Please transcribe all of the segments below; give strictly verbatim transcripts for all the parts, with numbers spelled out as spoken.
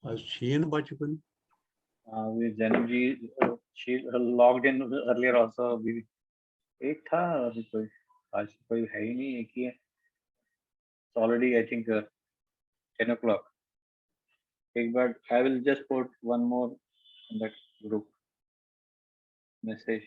از چھِیی نہٕ بچہِ کُنہِ۔ Uh, we Zainab ji, uh, she uh, logged in earlier also. We एक था अभी कोई, आज कोई है ही नहीं। एक ही है। It's already, I think, uh, ten o'clock. एक बार, I will just put one more in that group message.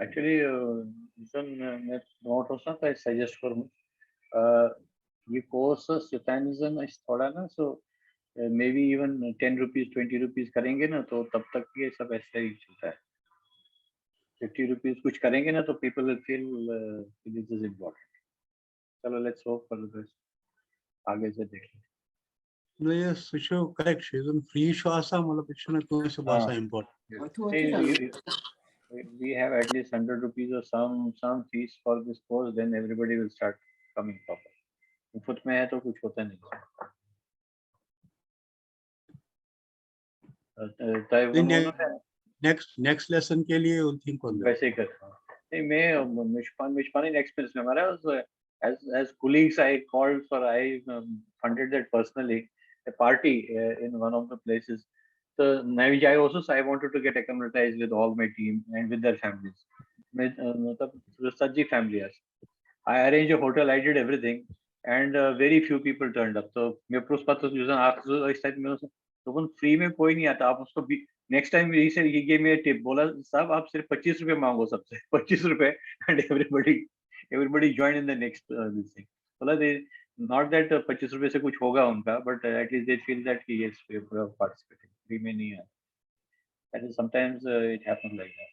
Actually, uh, یُس زَن مےٚ برونٛٹھ اوس نا تۄہہِ suggest کوٚرمُت، uh, یہِ course ٲس یوٚتام زَن أسۍ تھوڑا نا سُہ maybe even ten rupees, twenty rupees करेंगे ना, तो तब तक ये सब ऐसा ही चलता है. Fifty rupees कुछ करेंगे ना, तो people will feel uh, this is important. चलो, let's hope for the best. आगे से देखें. نہ، یہِ سُہ چھُ correct، یُس زَن free چھُ آسان، مطلب، یہِ چھُنہٕ کٲنٛسہِ باسان important. We have at least hundred rupees or some some fees for this course, then everybody will start coming proper. مفت میں ہے تو کچھ ہوتا نہیں. تۄہہِ ووٚنوُ نہ مےٚ، نیکسٹ نیکسٹ لیسن کے لیے ان تھنگ کون ویسے ہی کرتا ہوں. نہیں، میں مجھ پن مجھ پن ایکسپیرینس میں ہمارا as as colleagues I called for, I funded that personally, a party in one of the places. So I also, I wanted to get acclimatized with all my team and with their families. میں مطلب سجی family آسہِ. I arranged a hotel, I did everything, and uh, very few people turned up. So مےٚ پرُژھ پتہٕ یُس زن اکھ زٕ ٲسۍ تتہِ، مےٚ اوس دوٚپُن, free میں کوئی نہیں آتا, آپ اس کو بھی, next time he said, he gave me a tip, بولا, صاحب, آپ صرف پچیس روپے مانگو سب سے, پچیس روپے, and everybody everybody joined in the next uh, this thing. بولا, they, not that uh, پچیس روپے سے کچھ ہوگا ان کا, but uh, at least they feel that he is participating, free میں نہیں آتا. That is sometimes uh, it happens like that.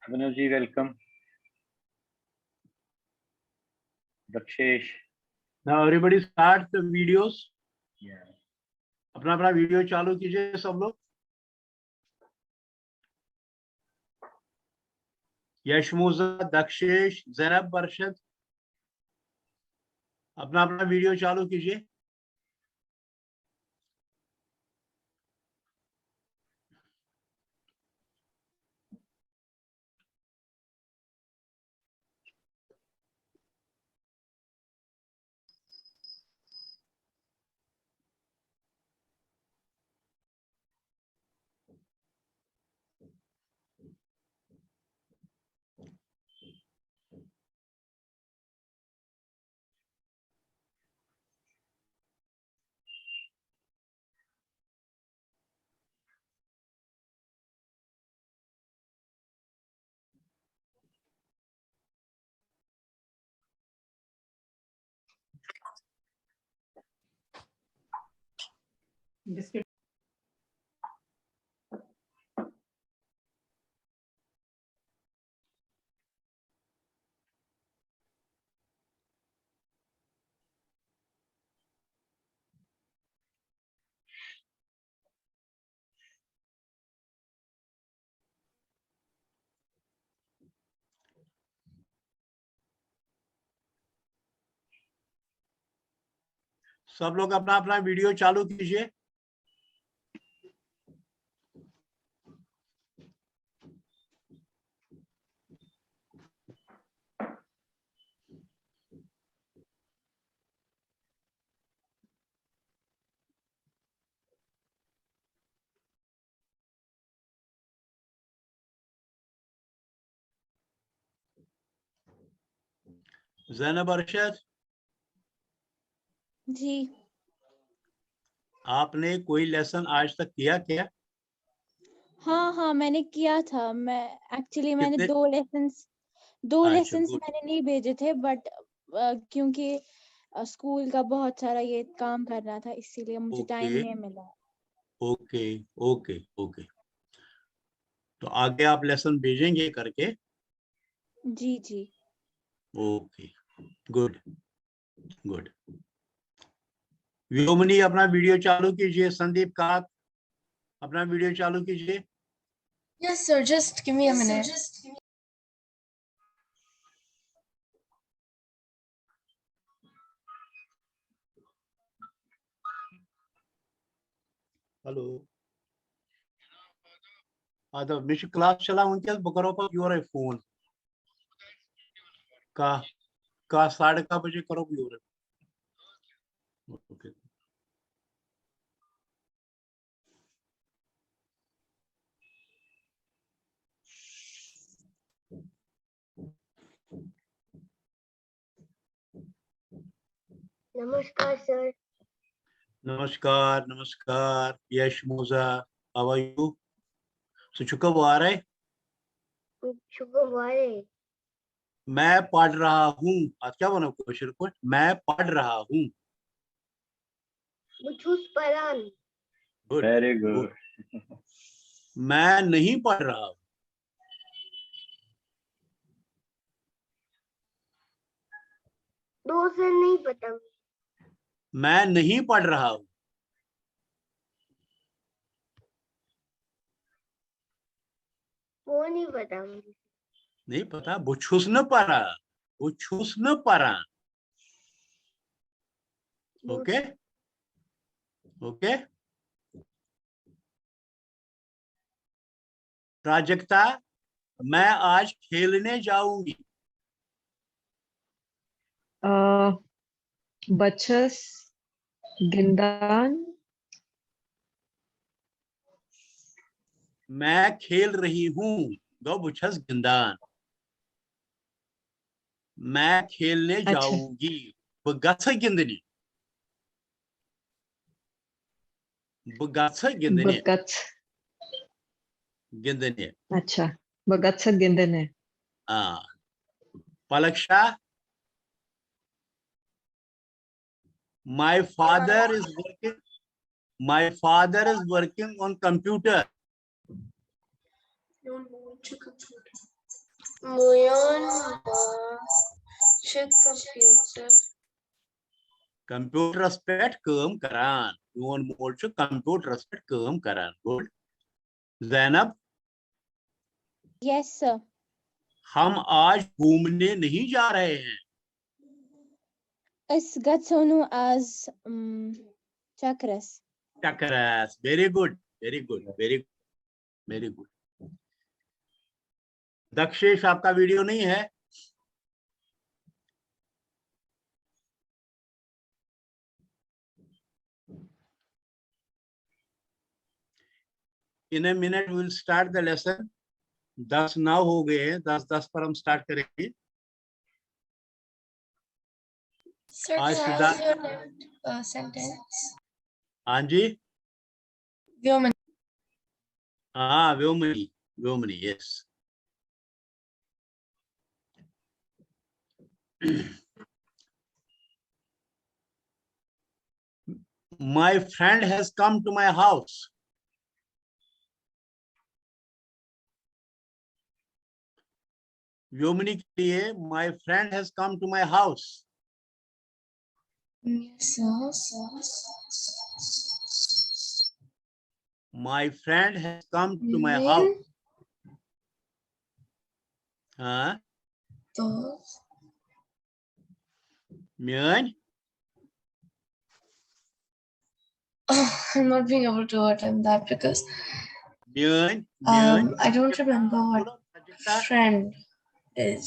Abhinav ji, welcome. Dakshesh. Now everybody start the videos. Yeah. اپنا اپنا ویڈیو چالو کیجیے سب لوگ. یشموزہ، دکشیش، زینب برشت، اپنا اپنا ویڈیو چالو کیجیے. سب لوگ اپنا اپنا ویڈیو چالو کیجیے. زینب ارشد، جی۔ आपने कोई लेसन आज तक किया क्या? हाँ हाँ, मैंने किया था। मैं एक्चुअली मैंने कितने? दो लेसन्स दो अच्छा, लेसन्स गुड। मैंने नहीं भेजे थे, बट क्योंकि अ, स्कूल का बहुत सारा ये काम करना था, इसीलिए मुझे टाइम ओके। नहीं मिला। Okay, okay, okay. तो आगे आप लेसन भेजेंगे करके? जी जी। Okay, good, good. व्योमनी, अपना वीडियो चालू कीजिए। संदीप काक, अपना वीडियो चालू कीजिए। Yes, sir. Just give me a minute. Hello. اَدٕ مےٚ چھُ کلاس چلان وٕنکیٚس، بہٕ کرو پتہٕ یورے فون۔ کاہ، کاہ، ساڑٕ کاہ بجے کرو بہٕ یورے۔ اوکے۔ नमस्कार सर। नमस्कार, नमस्कार। यश मोजा, how are you? ژٕ چھُکھا وارے؟ शुक्र वारे। मैं पढ़ रहा हूँ। اتھ کیٛاہ ونو کٲشِر پٲٹھۍ؟ मैं पढ़ रहा हूँ। بہٕ چھُس پران۔ Good. Very good. मैं नहीं पढ़ रहा हूँ। दो से नहीं पता। मैं नहीं पढ़ रहा हूँ। वो नहीं पता मुझे। नहीं पता, بہٕ چھُس نہٕ پران۔ بہٕ چھُس نہٕ پران۔ वो ओके, ओके। प्राजक्ता, मैं आज खेलने जाऊंगी। آ، بہٕ چھَس گِنٛدان۔ मैं खेल रही हूँ। گوٚو، بہٕ چھَس گِنٛدان۔ मैं खेलने اچھا۔ जाऊंगी۔ بہٕ گژھٕ گِنٛدنہِ۔ بہٕ گژھٕ بہٕ گِنٛدنہِ۔ گژھٕ۔ گِنٛدنہِ۔ اچھا، بہٕ گژھٕ گِنٛدنہِ۔ آ۔ پلکشا، my father is working, my father is working on computer. میون مول چھُ کمپیوٹر۔ کمپیوٹرس پٮ۪ٹھ کٲم کران۔ میون مول چھُ کمپیوٹرس پٮ۪ٹھ کٲم کران۔ گڈ۔ زینب، یس سر۔ ہم آج گھومنے نہیں جا رہے ہیں۔ أسۍ گژھو نہٕ آز، ام، چکرس۔ چکرس۔ Very good, very good, very, very good. دکشیش، آپ کا ویڈیو نہیں ہے؟ In a minute we will start the lesson. دس نو ہو گئے ہیں، دس دس پر ہم اسٹارٹ کریں گے۔ Sir, Aaj can I Sudha- have your left, uh, sentence? ہاں جی۔ Women. ہاں، ویومنی، ویومنی، یس۔ My friend has come to my house. ویومنی کے لیے، my friend has come to my house. Yes, sir. My friend has come to my house. Mean ہاں۔ تو میٲنۍ۔ I'm not being able to attempt that because میٲنۍ، um, میٲنۍ۔ I don't remember what friend is.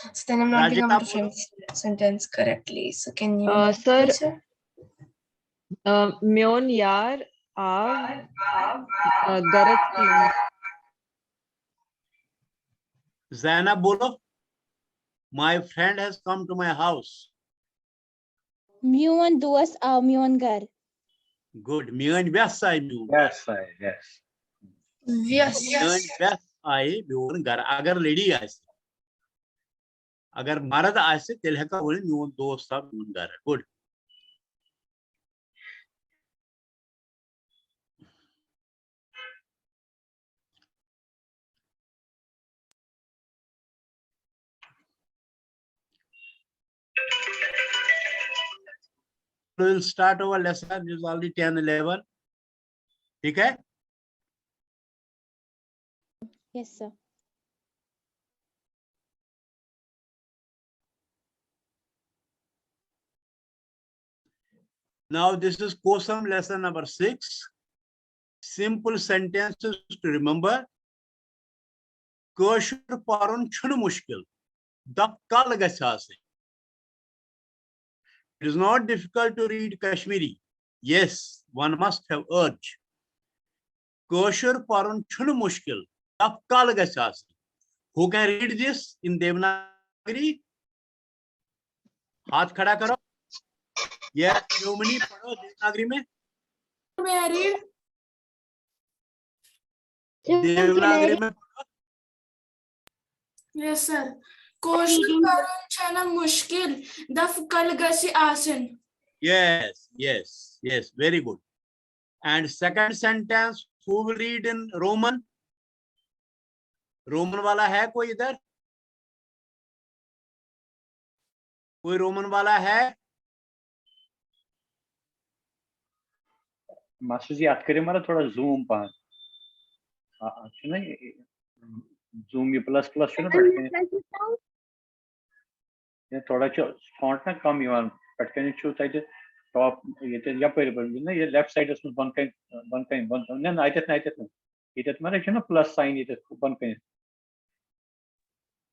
So then I'm not being able to frame the sentence correctly. So can you Uh, help sir, me, sir? uh, میون یار آو، uh, گرس منٛز۔ زینب بولو۔ My friend has come to my house. میون دوست آو میون گرٕ۔ Good. میٲنۍ وٮ۪س آیہِ میون Yes, I, yes. Yes. میٲنۍ وٮ۪س آیہِ میون گرٕ۔ اگر لڑی آسہِ، اگر مرد آسہِ، تیٚلہِ ہٮ۪کو ؤنِتھ میون دوست آو میون گرٕ۔ Good. We'll start our lesson. It is already ten eleven. ठीक है? Yes, sir. Now this is Kosam lesson number six. Simple sentences to remember. کٲشُر پَرُن چھُنہٕ مُشکِل، دَپ کَل گژھِ آسٕنۍ۔ It is not difficult to read Kashmiri. Yes, one must have urge. کٲشُر پَرُن چھُنہٕ مُشکِل، دَپ کَل گژھِ آسٕنۍ۔ Who can read this in Devanagari? ہاتھ کھڑا کرو۔ Yes, Shivamani, پڑھو دیوناگری میں۔ May I read? دیوناگری میں۔ Yes, sir. کٲشُر پَرُن چھَنہٕ مُشکِل، دَپ کَل گژھِ آسٕنۍ۔ Yes, yes, yes, very good. And second sentence, who will read in Roman? Roman वाला है कोई इधर? कोई रोमन वाला है? ماسٹر جی، اتھ کٔرِو مطلب تھوڑا زوٗم پہن۔ آ، آ، چھُنہ یہِ، زوٗم یہِ پلس پلس چھُنہ پٮ۪ٹھ کَنہِ؟ یہِ تھوڑا چھُ فونٹ نہ کم یِوان، پٮ۪ٹھ کَنہِ چھُ تَتہِ ٹاپ، ییٚتہِ یپٲرۍ یپٲرۍ نہ، یہِ لیفٹ سایڈس منٛز بۄن کَنہِ، بۄن کَنہِ، بۄن کَنہِ۔ نہ، نہ، اَتٮ۪تھ نہٕ، اَتٮ۪تھ نہٕ، ییٚتٮ۪تھ مطلب چھُنہ پلس ساین ییٚتٮ۪تھ بۄن کَنہِ۔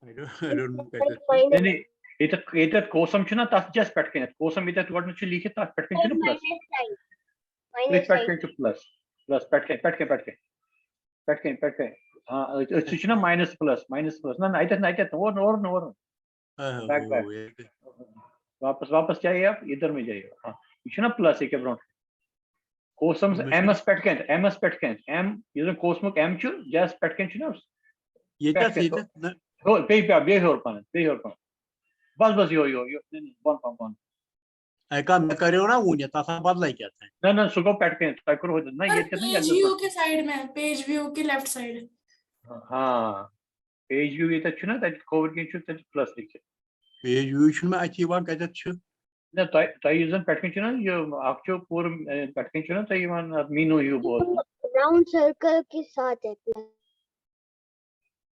I don't, I don't know کَتٮ۪تھ چھُ۔ نہیں، نہیں، ییٚتٮ۪تھ، ییٚتٮ۪تھ کوسم چھُنہ، تَتھ just پٮ۪ٹھ کَنٮ۪تھ۔ کوسم ییٚتٮ۪تھ گۄڈٕ چھُ لیٖکھِتھ، تَتھ پٮ۪ٹھ کَنہِ چھُنہ پلس۔ أتھۍ پٮ۪ٹھ کَنہِ چھُ پلس۔ پلس پٮ۪ٹھ کَنہِ، پٮ۪ٹھ کَنہِ، پٮ۪ٹھ کَنہِ۔ پٮ۪ٹھ کَنہِ، پٮ۪ٹھ کَنہِ۔ ہاں، أتھۍ، أتھۍ سۭتۍ چھُنہ ماینس پلس، ماینس پلس۔ نہ، نہ، اَتٮ۪تھ نہٕ، اَتٮ۪تھ نہٕ، اورٕ نہٕ، اورٕ نہٕ، اورٕ نہٕ۔ آ، back, ہو، back. ییٚتہِ۔ واپس، واپس جایے آپ، ادھر میں جائیے۔ ہاں، یہِ چھُنہ پلس ییٚکیٛاہ برونٛٹھ۔ کوسمس مےٚ چھُ ایمس پٮ۪ٹھ کَنہِ، ایمس پٮ۪ٹھ کَنہِ، ایم، یُس زَن کوسمُک ایم چھُ، یَس پٮ۪ٹھ کَنہِ چھُنہ؟ ییٚتٮ۪تھ، پٮ۪ٹھ کَنہِ۔ ییٚتٮ۪تھ نہ، ہیوٚر، بیٚیہِ پٮ۪ٹھ، بیٚیہِ ہیوٚر پَہَن، بیٚیہِ ہیوٚر پَہَن۔ بس، بس، یِہوٚے، یِہوٚے، یِہوٚے، نہ، نہ، بۄن پَہَن، بۄن۔ اے کانٛہہ، مےٚ کَریو نہ وُنہِ یہِ، تَتھ آو بدلَے کیٛاہ تام۔ نہ، نہ، سُہ گوٚو پٮ۪ٹھ کَنہِ، تۄہہِ کوٚروٕ نہ، ییٚتٮ۪تھ نہ، یَتھ پیج ویو گوٚو۔ کے سائیڈ میں، پیج ویو کے لیفٹ سائیڈ۔ ہاں، پیج ویو ییٚتٮ۪تھ چھُنہ، تَتہِ کھووُر کِنۍ چھُ تَتہِ پلس لیکھِتھ۔ پیج ویو چھُنہٕ مےٚ اَتھِ یِوان، کَتٮ۪تھ چھُ؟ نہ، تۄہہِ، تۄہہِ یُس زَن پٮ۪ٹھ کَنہِ چھُنہ یہِ، اَکھ چھُ پوٗرٕ، اے، پٮ۪ٹھ کَنہِ چھُنہ تۄہہِ یِوان اَتھ مینو ہیوٗ بوزنہٕ۔ राउंड सर्कल के साथ एक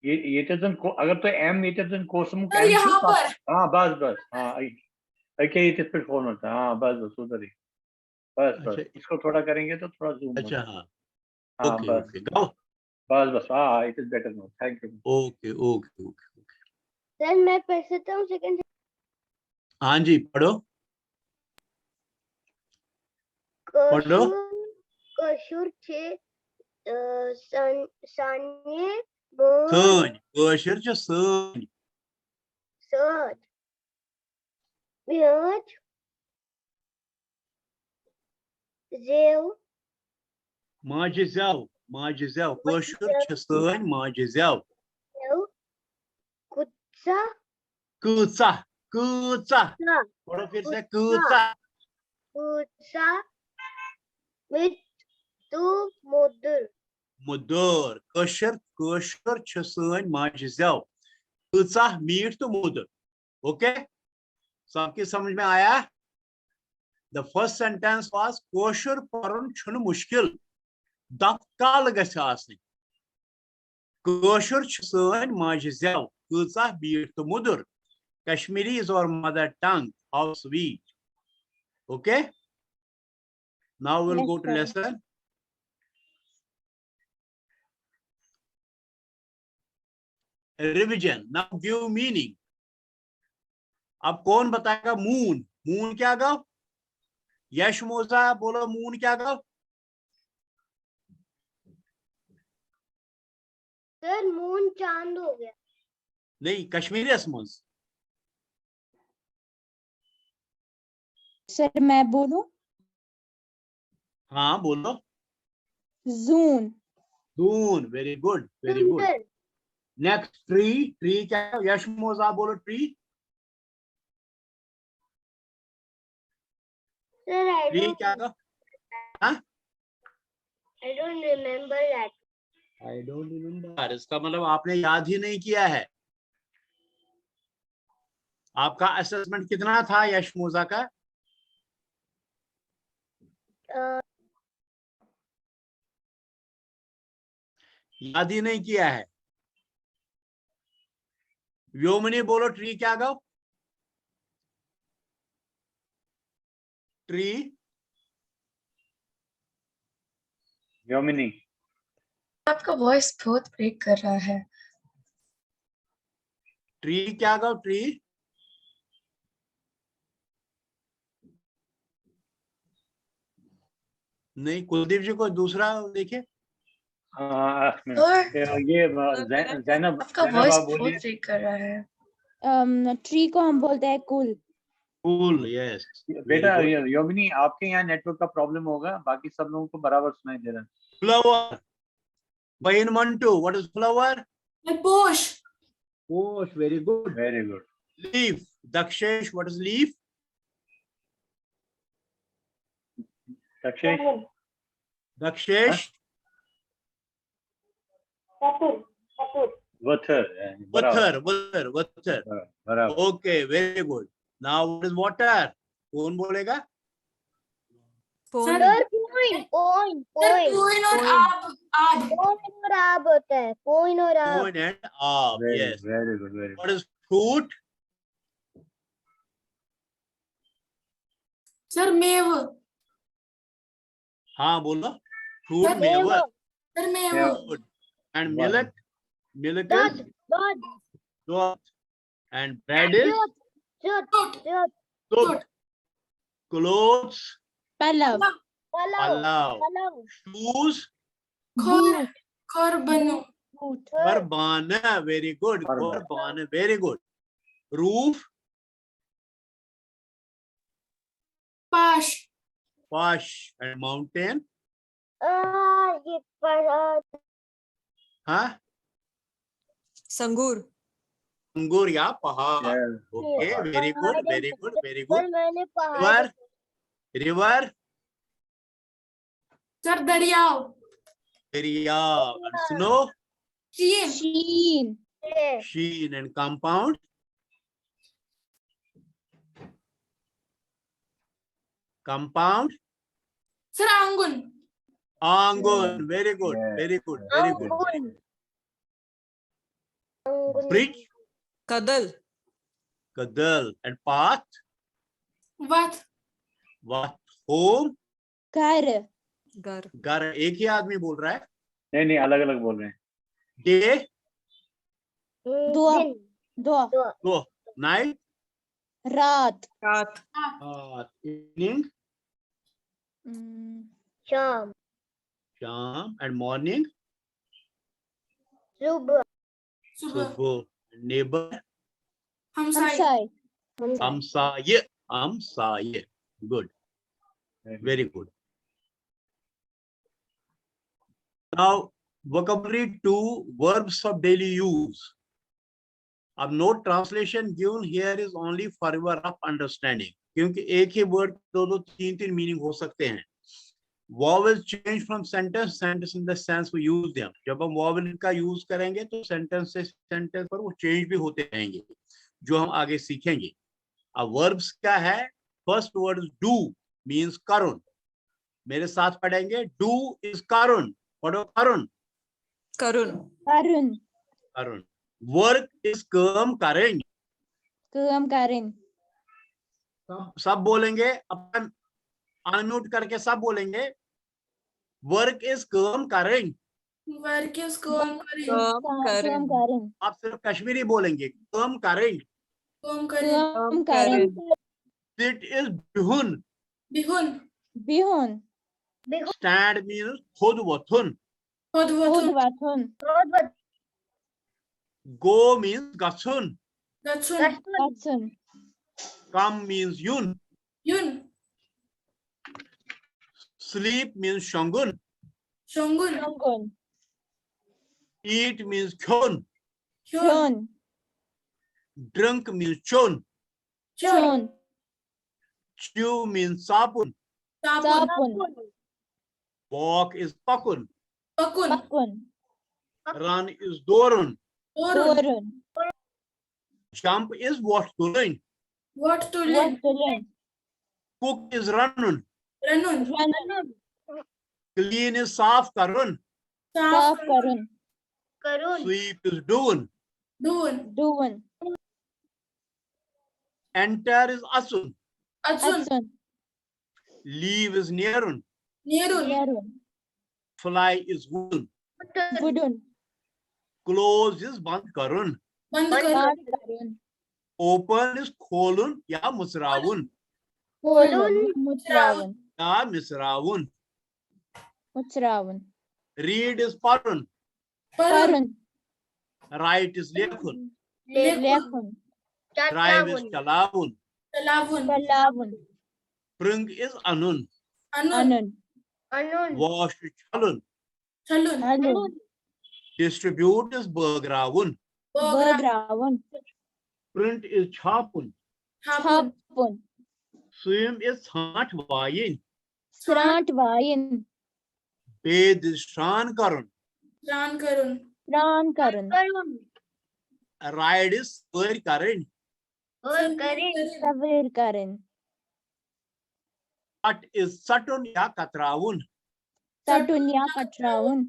یہ-، ییٚتٮ۪تھ زَن کو-، اگر تۄہہِ ایم ییٚتٮ۪تھ زَن کوسمُک سر، ایم چھُ، یہاں تَتھ، پر۔ ہاں، بس، بس، ہاں، أکے، أکے ییٚتٮ۪تھ پٮ۪ٹھ کھولمُت، ہاں، بس، بس، ادھر ہی۔ بس، بس، اچھا۔ اس کو تھوڑا کریں گے تو تھوڑا زوم اچھا، ہاں۔ ہاں، اوکے، بس، اوکے، گو۔ بس، بس، ہاں، ہاں، it is better now, thank you. Okay, okay, okay, okay. Sir, मैं पढ़ सकता हूँ सेकंड? ہاں جی، پڑھو۔ پڑھو۔ کٲشُر، کٲشُر چھِ، آ، سان-، سانہِ مٲلۍ سٲنۍ، کٲشِر چھِ سٲنۍ۔ سۭتۍ۔ میٲنۍ زٮ۪و، ماجہِ زٮ۪و، ماجہِ زٮ۪و، کٲشُر چھِ سٲنۍ ماجہِ زٮ۪و۔ زٮ۪و، کۭژاہ، کۭژاہ، کۭژاہ۔ کۭژاہ، پڑھو پھر سے، کۭژاہ۔ کۭژاہ میٖٹھ تہٕ مٔدٕر۔ مٔدٕر۔ کٲشِر، کٲشُر چھِ سٲنۍ ماجہِ زٮ۪و۔ کۭژاہ میٖٹھ تہٕ مٔدٕر۔ اوکے؟ سب کی سمجھ میں آیا؟ The first sentence was کٲشُر پَرُن چھُنہٕ مُشکِل، دَپ کَل گژھِ آسٕنۍ۔ کٲشُر چھُ سٲنۍ ماجہِ زٮ۪و، کۭژاہ میٖٹھ تہٕ مٔدٕر۔ Kashmiri is our mother tongue, how sweet. Okay? Now we'll Yes, go to sir. lesson. Revision. Now give meaning. अब कौन बताएगा moon? Moon क्या गो? यश मोजा, बोलो moon क्या गो? सर, मून चांद हो गया। नहीं, कश्मीरियस मंज। सर, मैं बोलूं? हाँ, बोलो। जून। जून, very good, very good. Next, tree. Tree क्या? यश मोजा, आप बोलो tree. Sir, I Tree don't, क्या था? हाँ? I don't remember that. I don't remember. इसका मतलब आपने याद ही नहीं किया है. आपका असेसमेंट कितना था यश मोजा का? Uh, याद ही नहीं किया है. व्योमिनी, बोलो ट्री क्या गो? ट्री. व्योमिनी. आपका वॉइस बहुत ब्रेक कर रहा है. ट्री क्या गो? ट्री. नहीं, कुलदीप जी, कोई दूसरा देखिए. और ये जै- जैनब, आपका जैनब, वॉइस आप बहुत बोलिए. ब्रेक कर रहा है. अम, ट्री को हम बोलते हैं कुल. कुल, यस. बेटा, ये योमिनी, आपके यहाँ नेटवर्क का प्रॉब्लम होगा, बाकी सब लोगों को बराबर सुनाई दे रहा है. फ्लावर. बहिन मंटू, what is flower? पोश. पोश, very good. Very good. Leaf. Dakshesh, what is leaf? Dakshesh. Dakshesh. वथर. बराबर. वथर, वथर, वथर. बराबर. Okay, very good. Now what is water? कौन बोलेगा? Sir, sir, point, point, sir, point. Coin और आब, आब. Point और आब होता है, point और आब. Point and आब. Very, Yes. very good, very good. What is fruit? Sir, मेव. हाँ, बोलो. फ्रूट, सर, मेवा. सर, मेव. मेवा. Good. And वाह. मिल्क? मिल्क दूध, इज दूध, दूध. And bread is दूध, दूध, दूध. दूध. Clothes? पलव. पलव, पलव. पलव. Shoes? खोर, खोर बनू. Boot. Korbana. Very good. Korbana. Korbana. Very good. Roof? पाश. Pash. And mountain? आ, ये पर, आ, हाँ? संगूर. अंगूर या पहाड़. Yes. Okay, very good, very good, very good. पर मैंने पहाड़. River? River? सर, दरियाव. दरिया. And snow? शीन. शीन. से. Sheen. And compound? Compound? Sir, आंगुन. Angun. Very good, Yes. very good, very good. अंगुन. अंगुन. Bridge? कदल. Kadal. And path? वथ. What? Home? घर. घर. घर एक ही आदमी बोल रहा है. नहीं, नहीं, अलग अलग बोल रहे हैं. Day? दो. दिन. दो. दो. Night? रात. रात. Uh, evening? हम्म, शाम. Sham. And morning? सुबह. सुबह. Subh. Neighbor? हमसाई. हमसाए. Amsaye. Amsaye. Good. Very good. Now, vocabulary two, verbs of daily use. अब note, translation given here is only for your rough understanding, क्योंकि एक ही वर्ड दो दो तीन तीन मीनिंग हो सकते हैं. Vowels change from sentence, sentence in the sense we use them. जब हम वॉवल का यूज करेंगे तो सेंटेंस से सेंटेंस पर वो चेंज भी होते रहेंगे, जो हम आगे सीखेंगे. अब वर्ब्स क्या है? First word is do, means करुण. मेरे साथ पढ़ेंगे. Do is करुण. पढ़ो, करुण. करुण. करुण. करुण. Work is काम करें. काम करें. सब सब बोलेंगे, अपन अनम्यूट करके सब बोलेंगे. Work is काम करें. वर्क इज काम करें. काम काम करें. काम करें. आप सिर्फ कश्मीरी बोलेंगे, काम करें. काम करें. काम करें. Sit is बिहुन. बिहुन. बिहुन. Stand means खुद वथुन. खुद खुद वथुन. वथुन. बहुत बहुत. Go means गथुन. गथुन. कष्ट. गथुन. Come means युन. युन. Sleep means شۄنٛگُن. شۄنٛگُن. شۄنٛگُن. Eat means کھیوٚن. کھیوٚن. Drink means چیوٚن. چیوٚن. چیوٚن. Chew means ژاپُن. ژاپُن. ژاپُن. Walk is پکُن. پکُن. پکُن. Run is دورُن. دورُن. دورُن. Jump is وۄٹھ تُلٕنۍ. وۄٹھ تُلٕنۍ. وۄٹھ تُلٕنۍ. Cook is رَنُن. رَنُن. رَنُن. Clean is صاف کرُن. صاف صاف کرُن. کرُن. Sweep is ڈُوُن. ڈُوُن. ڈُوُن. Enter is اَژُن. اَژُن. اَژُن. Leave is نیرُن. نیرُن. نیرُن. Fly is وُڈُن. وُڈُن. Close is بند کرُن. بند کرُن. بند کرُن. Open is کھولُن یا مُژراوُن. کھولُن. مُژراوُن. یا مِژراوُن. مُژراوُن. Read is پرُن. پَرُن. پَرُن. Write is لیکھُن. لیکھُن. لیکھُن. Drive is چلاوُن. چلاوُن. چلاوُن. Bring is اَنُن. اَنُن. اَنُن. Wash is چھلُن. چھَلُن. چھَلُن. Distribute is بٲگراوُن. بٲگراوُن. بٲگراوُن. Print is چھاپُن. چھاپُن. چھاپُن. Swim is ژھانٛٹھ وایِنۍ. ژھانٛٹھ وایِنۍ. Bathe is شرٛان کرُن. شرٛان کرُن. شرٛان کرُن. Ride is سوٲرۍ کرٕنۍ. سوٲرۍ کرٕنۍ. سوٲرۍ کرٕنۍ. Cut is ژٹُن یا کتراوُن. ژٹُن یا کتراوُن.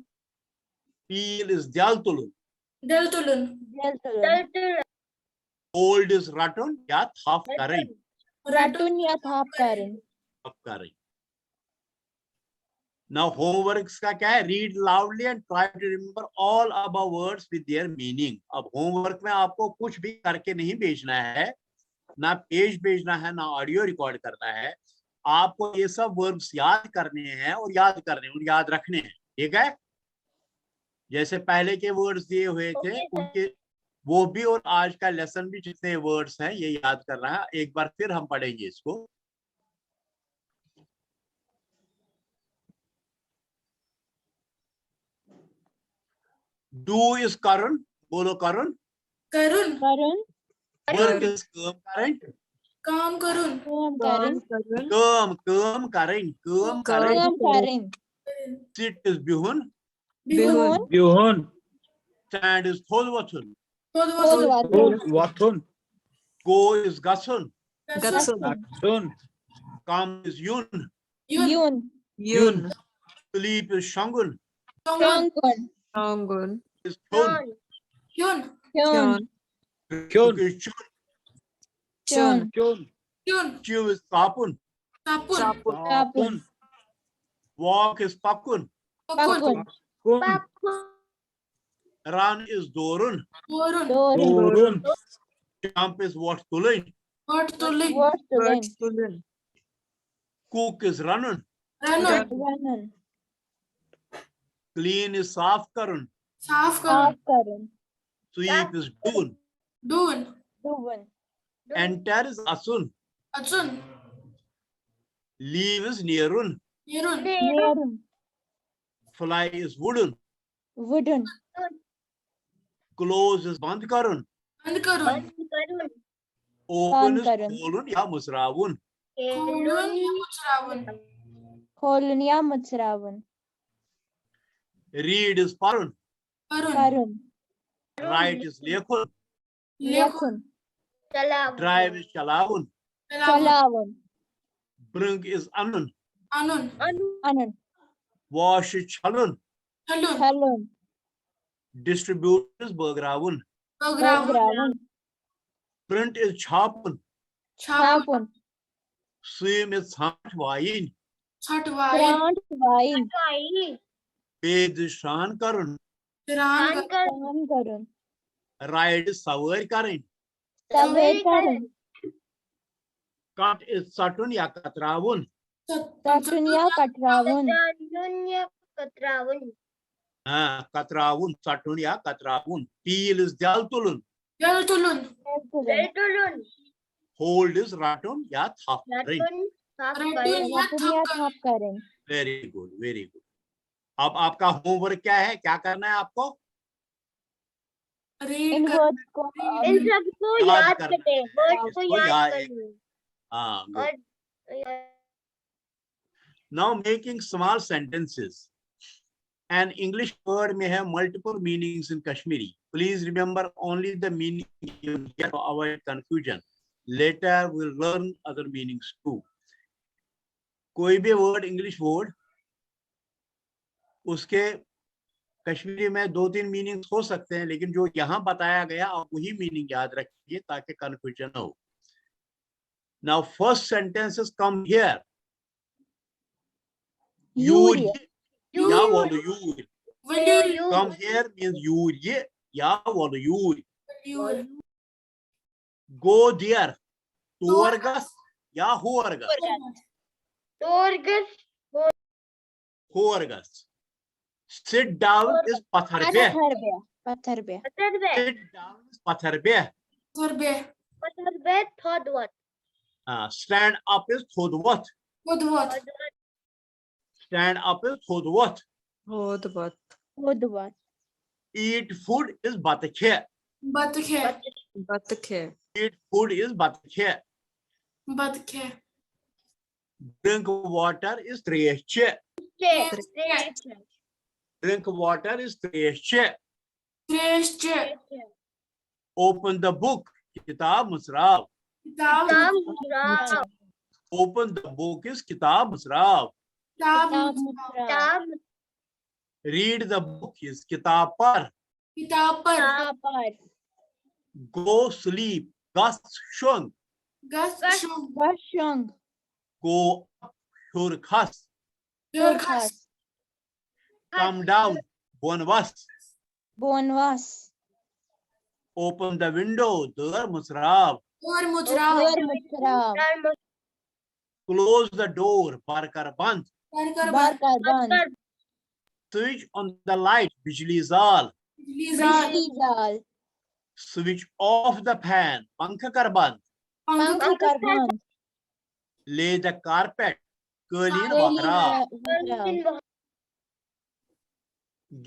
Peel is دٮ۪ل تُلُن. دِل تُلُن. دِل تُلُن. Hold is رٹُن یا تھپھ کرٕنۍ. رٹُن. رٹُن یا تھپھ کرٕنۍ. تھپھ کرٕنۍ. Now homework کا کیا ہے? Read loudly and try to remember all above words with their meaning. اب ہوم ورک میں آپ کو کچھ بھی کر کے نہیں بھیجنا ہے، نہ پیج بھیجنا ہے، نہ آڈیو ریکارڈ کرنا ہے. آپ کو یہ سب وربس یاد کرنے ہیں اور یاد کرنے اور یاد رکھنے ہیں، ٹھیک ہے؟ جیسے پہلے کے ورڈز دیے ہوئے تھے، ان کے وہ بھی اور آج کا لیسن بھی جتنے ورڈز ہیں یہ یاد کرنا ہے. ایک بار پھر ہم پڑھیں گے اس کو. Do is کرُن، بولو کرُن. کرُن. کرُن. Work is کٲم کرٕنۍ. کٲم کرُن. کٲم کرٕنۍ. کٲم، کٲم کرٕنۍ، کٲم کرٕنۍ. کٲم کرٕنۍ. Sit is بِہُن. بِہُن. بِہُن. Stand is تھوٚد وۄتھُن. تھوٚد تھوٚد وۄتھُن. وۄتھُن. وۄتھُن. Go is گژھُن. گژھُن. گژھُن. Come is یُن. یُن. یُن. یُن. Sleep is شۄنٛگُن. شۄنٛگُن. شۄنٛگُن. شۄنٛگُن. Is کھیوٚن. کھیوٚن. کھیوٚن. کھیوٚن. Drink is چیوٚن. چیوٚن. کھیوٚن. کھیوٚن. Chew is ژاپُن. ژاپُن. ژاپُن. ژاپُن. Walk is پکُن. پَکُن. پَکُن. Run is دورُن. دورُن. دورُن. دورُن. Jump is وۄٹھ تُلٕنۍ. وۄٹھ تُلٕنۍ. وۄٹھ تُلٕنۍ. وۄٹھ تُلٕنۍ. Cook is رَنُن. رَنُن. رَنُن. Clean is صاف کرُن. صاف کرُن. صاف کرُن. Sweep is ڈُوُن. ڈُوُن. ڈُوُن. Enter is اَژُن. اَژُن. Leave is نیرُن. نیرُن. نیرُن. Fly is وُڈُن. وُڈُن. Close is بند کرُن. بند کرُن. Open بند is کرُن. کھولُن یا مُژراوُن. کھولُن یا مُژراوُن. کھولُن یا مُژراوُن. Read is پرُن. پَرُن. پَرُن. Write is لیکھُن. لیکھُن. Drive is چلاوُن. چلاوُن. چلاوُن. Bring is اَنُن. اَنُن. اَنُن. Wash is چھلُن. چھَلُن. چھَلُن. Distribute is بٲگراوُن. بٲگراوُن. بٲگراوُن. Print is چھاپُن. چھاپُن. چھاپُن. Swim is ژھانٛٹھ وایِنۍ. ژھانٛٹھ وایِنۍ. ژھانٛٹھ وایِنۍ. Bathe is شرٛان کرُن. شرٛان کرُن. سرٛان کرُن. Ride is سوٲرۍ کرٕنۍ. سوٲرۍ کرٕنۍ. Cut is ژٹُن یا کتراوُن. ژٹُن یا کتراوُن. ہاں، کتراوُن، ژٹُن یا کتراوُن. Peel is دٮ۪ل تُلُن. دٮ۪ل تُلُن. دٮ۪ل تُلُن. Hold is رٹُن یا تھپھ کرٕنۍ. تھپھ رٔٹِو کرٕنۍ۔ یا تھپھ کرٕنۍ۔ Very good, very good. अब आपका होमवर्क क्या है, क्या करना है आपको? ریڈ ان کر ورڈس کو ریڈ ان کر سب کو یاد یاد کرنا کریں، ورڈس کو इसको یاد याद کریں۔ हाँ, good. اور Now making small sentences. An English word may have multiple meanings in Kashmiri. Please remember only the meaning given here to avoid confusion. Later we'll learn other meanings too. कोई भी word, English word, उसके कश्मीरी में दो तीन meanings हो सकते हैं, लेकिन जो यहाँ बताया गया आप वही मीनिंग याद रखिए ताकि कंफ्यूजन ना हो. Now first sentence is come here. یوٗرۍ۔ یوٗرۍ۔ یا وَلہٕ یوٗرۍ۔ ؤلِو Come here means یوٗرۍ یہِ یا وَلہٕ یوٗرۍ۔ یوٗرۍ۔ Go there. تور گژھ یا ہور گژھ۔ تور گژھ۔ ہور گژھ۔ Sit down is پتھر بیٚہہ۔ پتھر بیٚہہ۔ پتھر بیٚہہ۔ Sit down is پتھر بیٚہہ۔ پتھر بیٚہہ۔ پتھر بیٚہہ تھوٚد وۄتھ۔ آ، stand up is تھوٚد وۄتھ۔ تھوٚد وۄتھ۔ Stand up is تھوٚد وۄتھ۔ تھوٚد وۄتھ۔ تھوٚد وۄتھ۔ Eat food is بتہٕ کھےٚ۔ بتہٕ کھےٚ۔ بتہٕ کھےٚ۔ Eat food is بتہٕ کھےٚ۔ بتہٕ کھےٚ۔ Drink water is ترٛیش چےٚ۔ چےٚ۔ ترٛیش چےٚ۔ Drink water is ترٛیش چےٚ۔ ترٛیش چےٚ۔ Open the book. کتاب مُژراو۔ کتاب۔ کتاب مُژراو۔ Open the book is کتاب مُژراو۔ کتاب۔ کتاب مُژراو۔ Read the book is کتاب پر۔ کتاب پر۔ کتاب پر۔ Go sleep. گژھ شۄنٛگ۔ گژھ شۄنٛگ۔ گژھ شۄنٛگ۔ Go up. ہیوٚر کھس۔ ہیوٚر کھس۔ Come down. بۄن وس۔ بۄن وس۔ Open the window. دٲر مُژراو۔ ہیوٚر مُژراو۔ ہیوٚر مُژراو۔ Close the door. بر کر بند۔ بر کر بر بند۔ کر بند۔ Switch on the light. بجلی زال۔ بجلی زال۔ بجلی زال۔ Switch off the fan. پنکھہٕ کر بند۔ پنکھہٕ پنکھہٕ کر بند۔ Lay the carpet. قٲلیٖن قٲلیٖن وۄتھراو۔ وۄتھراو۔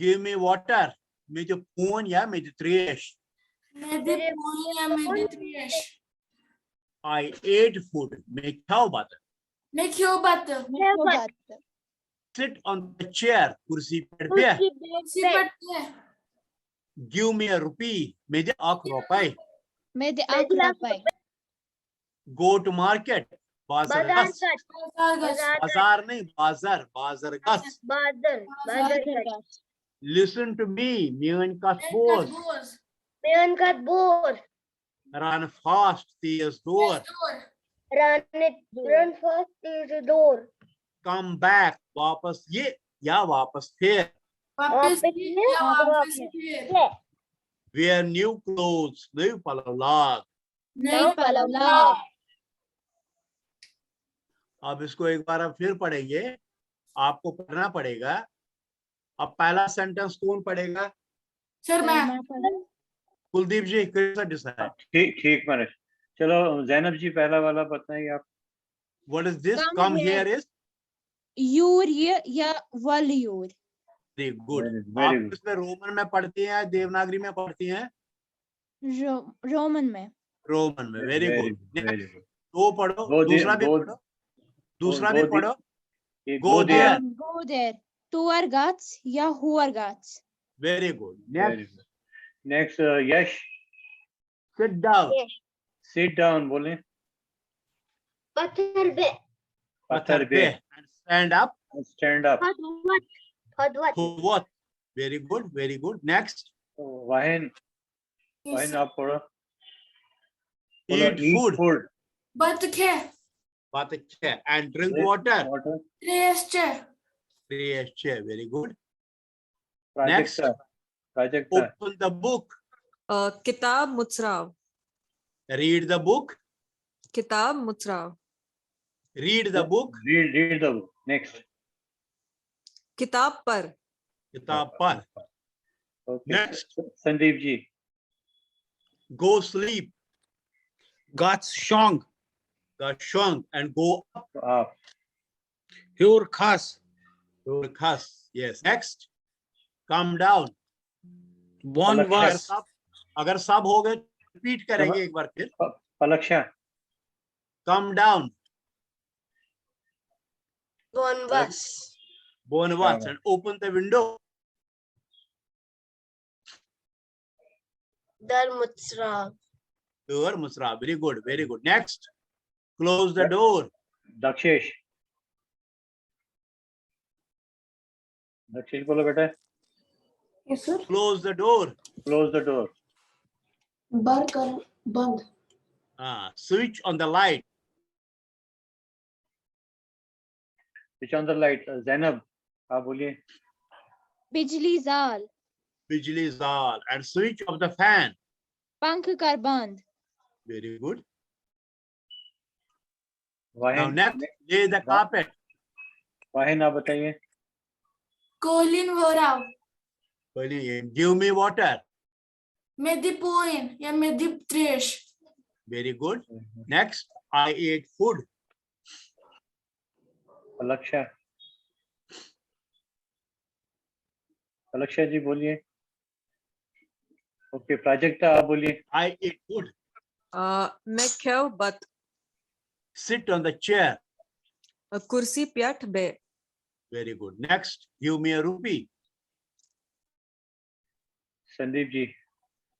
Give me water. مےٚ دِ فون یا مےٚ دِ ترٛیش۔ مےٚ دِ فون یا مےٚ دِ ترٛیش۔ I ate food. مےٚ کھیوٚو بتہٕ۔ مےٚ کھیوٚو بتہٕ۔ مےٚ کھیوٚو بتہٕ۔ Sit on the chair. کُرسی پٮ۪ٹھ بیٚہہ۔ کُرسی کُرسی پٮ۪ٹھ۔ پٮ۪ٹھ بیٚہہ۔ Give me a rupee. مےٚ دِ اکھ رۄپے۔ مےٚ دِ اکھ رۄپے۔ Go to market. بازر بازار گژھ۔ گژھ۔ بازار گژھ۔ بازار۔ بازار نہیں، بازر، بازر گژھ۔ بازر۔ بازر بازر گژھ۔ گژھ۔ Listen to me. میٲنۍ کتھ میٲنۍ بوز۔ کتھ بوز۔ میٲنۍ کتھ بوز۔ Run fast. تیز دور۔ دور۔ Run it, run fast, تیز دور۔ Come back. واپس یہِ یا واپس پھیر۔ واپس واپس یہِ یہِ، یا واپس واپس پھیر۔ یہِ۔ Wear new clothes. نٔوۍ پلو لاگ۔ نٔوۍ پلو لاگ۔ अब इसको एक बार हम फिर पढ़ेंगे। आपको पढ़ना पड़ेगा। अब पहला सेंटेंस कौन पढ़ेगा? سر میں۔ कुलदीप जी, करिए sir decide. ठीक, ठीक, महाराज। चलो, जैनब जी, पहला वाला बताइए आप। What is this? Come Come here. here is یوٗرۍ یہِ یا وَلہٕ یوٗرۍ۔ very good. Very, very आप good. इसमें रोमन में पढ़ती हैं या देवनागरी में पढ़ती हैं? رو-، رومن میں۔ रोमन में। Very Very good. good, Next. very good. दो पढ़ो, Go there, दूसरा भी go, पढ़ो। दूसरा go भी there. پڑھو. یہ Go go there. there. Go there. تور گژھ یا ہور گژھ۔ Very good. Very Next. good. Next, uh, Yash. Sit down. Sit down بولیں. پتھر بیٚہہ۔ پتھر بیٚہہ. And stand up. Stand up. تھوٚد وۄتھ۔ تھوٚد وۄتھ۔ تھوٚد وۄتھ. Very good. Very good. Next. واہن. واہن آپ پڑھو. Eat food. Food. بتہٕ کھےٚ۔ بتہٕ کھےٚ. And drink water. Water. ترٛیش چےٚ۔ ترٛیش چےٚ. Very good. Project Next. sir. Project sir. Open the book. آ، کتاب مُژراو۔ Read the book. کتاب مُژراو۔ Read the book. Read, read the book. Next. کتاب پر۔ کتاب پر. Okay. Next. Sandeep ji. Go sleep. گژھ شۄنٛگ. کا شۄنٛگ and go up. آپ ہیوٚر کھس۔ Yes. Next. Come down. بۄن پلک अगर وس۔ सब अगर सब हो गए, रिपीट करेंगे एक बार फिर. پلک شاہ Come down. بۄن وَس۔ Bonvas and open the window. در مُژراو۔ Door, Musra. Very good, very good. Next. Close the door. دکشیش دکشیش بولو بیٹا. Yes, sir. Close the door. Close the door. بر کر بند۔ Ah, switch on the light. Switch on the light. زینب آپ بولیے. بجلی زال۔ Bijli zal and switch of the fan. پنکھہٕ کر بند۔ Very good. Now واہن next, lay the carpet. واہن آپ بتائیے. قٲلیٖن وٲراو۔ Give me water. مےٚ دِ پٲنۍ یا مےٚ دِ ترٛیش۔ Very good. Next, I ate food. پلک شاہ پلک شاہ جی بولیے. اوکے پراجکتا آپ بولیے. I ate food. آ، مےٚ کھیوٚو بتہٕ۔ Sit on the chair. کُرسی پٮ۪ٹھ بیٚہہ۔ Very good. Next, give me a rupee. Sandeep جی.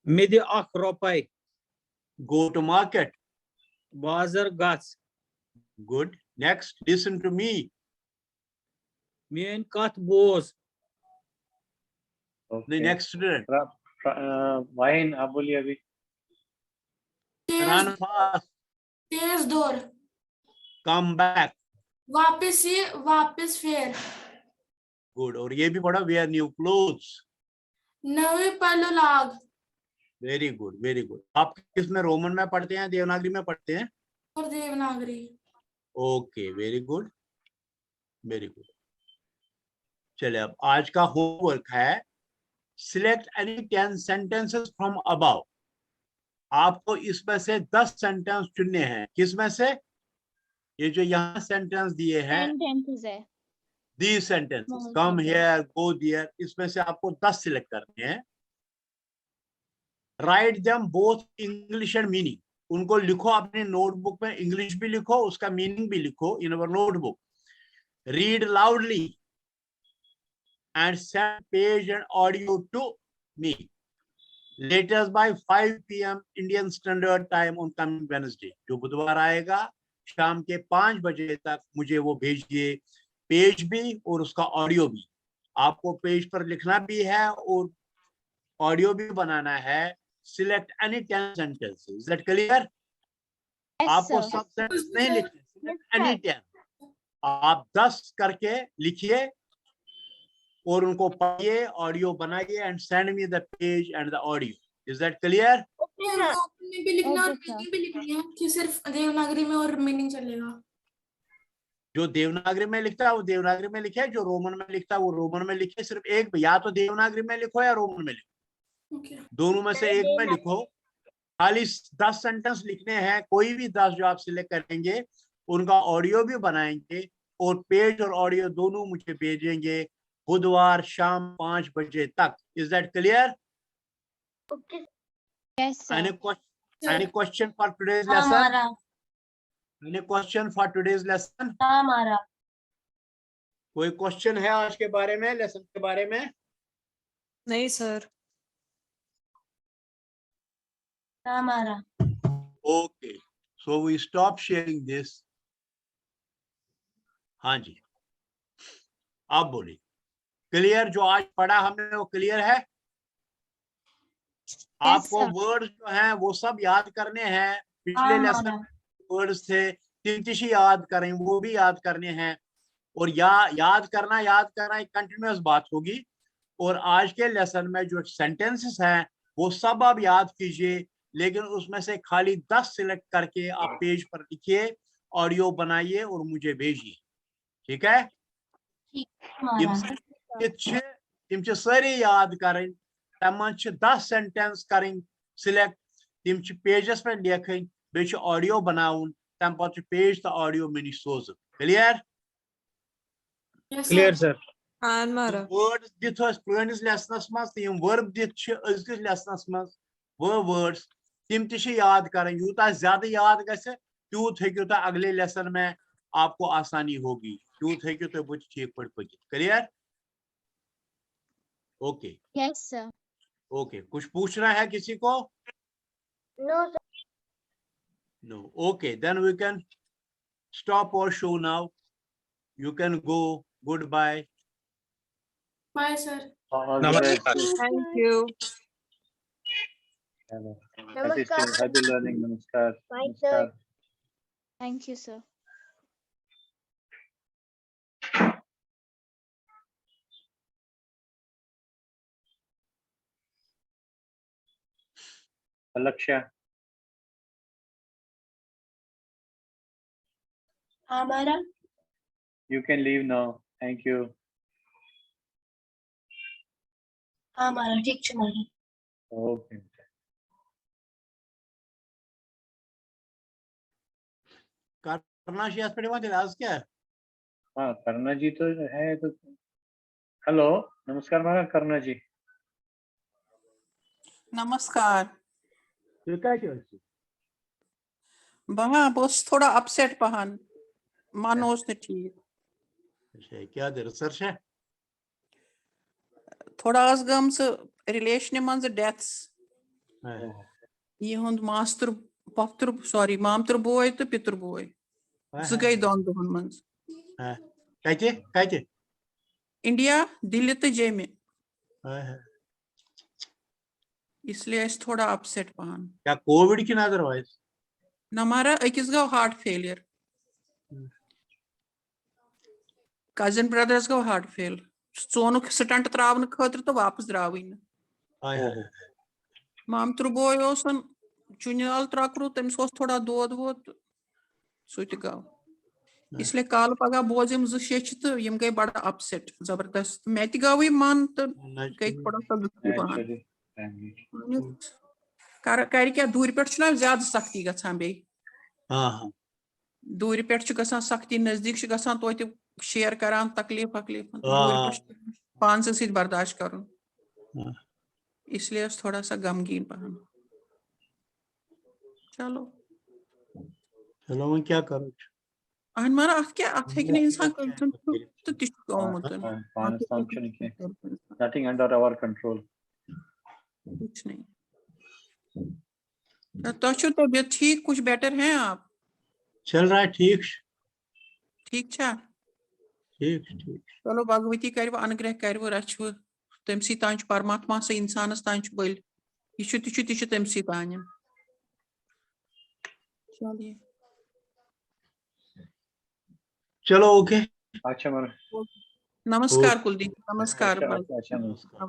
مےٚ دِ اکھ رۄپے۔ Go to market. بازر گژھ۔ Good. Next, listen to me. میٲنۍ کتھ بوز۔ The next student. واہن آپ بولیے ابھی. تیز Run fast. تیز دور۔ Come back. واپس یہِ واپس پھیر۔ Good. اور یہ بھی پڑھا, wear new clothes. نٔوۍ پلو log. Very good, very good. آپ کس میں, رومن میں پڑھتے ہیں, دیوناگری میں پڑھتے ہیں? اور Devanagari. Okay, very good. Very good. چلے, اب آج کا home work Hai, select any ten sentences from above. آپ کو اس میں سے دس سینٹینس چننے ہیں. کس میں سے؟ یہ جو یہاں سینٹینس دیے ہیں, سینٹینسز ہے۔ these sentences, come here, go there, اس میں سے آپ کو دس سلیکٹ کرنے ہیں. Write them both English and meaning. ان کو لکھو اپنے نوٹ بک میں, انگلش بھی لکھو, اس کا میننگ بھی لکھو. In our notebook, read loudly and send page and audio to me latest by five p.m. Indian Standard Time on coming Wednesday. جو بدوار آئے گا, شام کے پانچ بجے تک مجھے وہ بھیجیے, پیج بھی اور اس کا آڈیو بھی. آپ کو پیج پر لکھنا بھی ہے اور آڈیو بھی بنانا ہے. Select any ten sentences. Is that clear? آپ کو سب سینٹینس نہیں لکھنا, select any ten. آپ دس کر کے لکھیے اور ان کو پڑھیے, آڈیو بنائیے, and send me the page and the audio. Is that clear? Roman میں بھی لکھنا اور میننگ بھی لکھنی ہے کہ صرف دیوناگری میں اور میننگ چلے گا؟ جو دیوناگری میں لکھتا ہے وہ دیوناگری میں لکھے, جو رومن میں لکھتا ہے وہ رومن میں لکھے. صرف ایک, یا تو دیوناگری میں لکھو یا رومن میں لکھو, اوکے۔ دونوں میں سے ایک میں لکھو. خالی دس سینٹینس لکھنے ہیں, کوئی بھی دس جو آپ سلیکٹ کریں گے ان کا آڈیو بھی بنائیں گے اور پیج اور آڈیو دونوں مجھے بھیجیں گے بدوار شام پانچ بجے تک. Is that clear? یس سر۔ Any question, any question for today's lesson? Any question for today's lesson? کوئی کوشچن ہے آج کے بارے میں, لیسن کے بارے میں? نہیں سر۔ Okay, so we stop sharing this. हाँ जी, आप बोलिए, क्लियर? जो आज पढ़ा हमने वो क्लियर है? आपको वर्ड्स जो हैं वो सब याद करने हैं, पिछले लेसन वर्ड्स थे, तिम ती याद करें, वो भी याद करने हैं। और या, याद करना, याद करना एक कंटिन्यूअस बात होगी। और आज के लेसन में जो सेंटेंसेस हैं वो सब आप याद कीजिए, लेकिन उसमें से खाली दस सिलेक्ट करके आप पेज पर लिखिए, ऑडियो बनाइए और मुझे भेजिए। ठीक है? تِم چھِ، تِم چھِ سٲری یاد کَرٕنۍ۔ تَمہِ منٛز چھِ دَہ سینٹینس کَرٕنۍ سِلیکٹ، تِم چھِ پیجَس پٮ۪ٹھ لیکھٕنۍ، بیٚیہِ چھُ آڈیو بَناوُن، تَمہِ پَتہٕ چھُ پیج تہٕ آڈیو مےٚ نِش سوزُن۔ کلیئر؟ کلیئر سر۔ ہاں مارا۔ ورڈز دِتھ ٲسۍ پرٲنِس لیسنس منٛز تہٕ یِم ورب دِتھ چھِ أزکِس لیسنس منٛز، وہ ورڈز، تِم تہِ چھِ یاد کرٕنۍ۔ یوٗتاہ زیادٕ یاد گژھِ، تیوٗت ہیٚکِو تُہۍ اگلے لیسن میں آپ کو آسانی ہوگی، تیوٗت ہیٚکِو تُہۍ بُتھِ ٹھیٖک پٲٹھۍ پٔکِتھ۔ Clear? Okay. Yes, sir. Okay, کچھ پوچھنا ہے کسی کو؟ No, sir. No. Okay, then we can stop our show now. You can go. Goodbye. Bye, sir. All the Namaskar. best. Thank you. Happy, happy learning. Namaskar. Bye, Namaskar. Thank you, sir. Alaksha, ہاں مارا۔ you can leave now. Thank you. ہاں مارا، ٹھیک چھُ مارا۔ Okay. کرنا چھِ یَتھ پٮ۪ٹھ یِوان تیٚلہِ آز کیٛاہ؟ हाँ, करना जी तो है तो। हेलो, नमस्कार महाराज, करना जी। नमस्कार। تُہۍ کَتہِ ٲسِو؟ بہٕ ہا، بہٕ اوسُس تھوڑا اپسیٹ پہن، من اوس نہٕ ٹھیٖک۔ اچھا، کیٛاہ دٔلیٖل؟ سر چھا؟ تھوڑا ٲس گٔمٕژ رِلیشنہِ منٛز ڈیتھس۔ ہاں۔ یِہُنٛد ماستُر، پۄپھتُر، سوری، مامتُر بوے تہٕ پِتُر بوے۔ زٕ گٔے دۄن دۄہن منٛز۔ کَتہِ؟ کَتہِ؟ انڈیا، دِلہِ تہٕ جیٚمہِ۔ ہاں، ہاں۔ اس لیے ٲسۍ تھوڑا اپسیٹ پہن۔ کیٛاہ کووِڈ کِنہٕ otherwise؟ نہ مارا، أکِس گوٚو ہارٹ فیلیر۔ ہم۔ کزن برٛدرس گوٚو ہارٹ فیل۔ سُہ ژونُکھ سٹنٹ تراونہٕ خٲطرٕ تہٕ واپس درٛاوٕے نہٕ۔ ہاے ہاے۔ مامتُر بوے اوسُن چُنہِ لال ترٛکرُ، تٔمِس اوس تھوڑا دود وود تہٕ سُہ تہِ گوٚو۔ اس لیے کالہٕ پگاہ بوز یِم زٕ شیٚچھِ تہٕ یِم گٔے بڑٕ اپسیٹ زبردست۔ مےٚ تہِ گوٚوٕے من تہٕ گٔے تھوڑا سا دُکھی پہن۔ Actually, family. کر-، کرِ کیٛاہ، دوٗرِ پٮ۪ٹھ چھُنہ زیادٕ سختی گژھان بیٚیہِ۔ ہاں، ہاں۔ دوٗرِ پٮ۪ٹھ چھُ گژھان سختی، نزدیٖک چھُ گژھان توتہِ شیئر کران تکلیف وکلیف۔ آ۔ دوٗرِ پٮ۪ٹھ چھُ پانسٕے سۭتۍ برداشت کرُن۔ آ۔ اس لیے اوس تھوڑا سا غمگیٖن پہن۔ چلو۔ چلو وۄنۍ کیٛاہ کرو؟ اہن مگر اتھ کیٛاہ، اتھ ہیٚکہِ نہٕ انسان کٔرِتھ تہٕ تہِ چھُ آمُت۔ پانس تام چھُنہٕ کینٛہہ۔ Nothing under our control. کچھ نہیں۔ تۄہہِ چھُو طبیعت ٹھیٖک؟ کچھ بیٹر ہے آپ؟ چل رہا ہے، ٹھیٖک چھُ۔ ٹھیٖک چھا؟ ٹھیٖک چھُ، ٹھیٖک چھُ۔ چلو، بھگوتی کرِوٕ انگرہ، کرِوٕ رچھوٕ۔ تٔمسٕے تام چھُ پرماتما سٕے، انسانس تام چھُ بٔلۍ۔ یہِ چھُ تہِ چھُ، تہِ چھُ تٔمسٕے تام۔ چلیے۔ چلو، اوکے۔ اچھا مگر۔ نمسکار کلدیپ، نمسکار۔ اچھا، اچھا، اچھا، نمسکار۔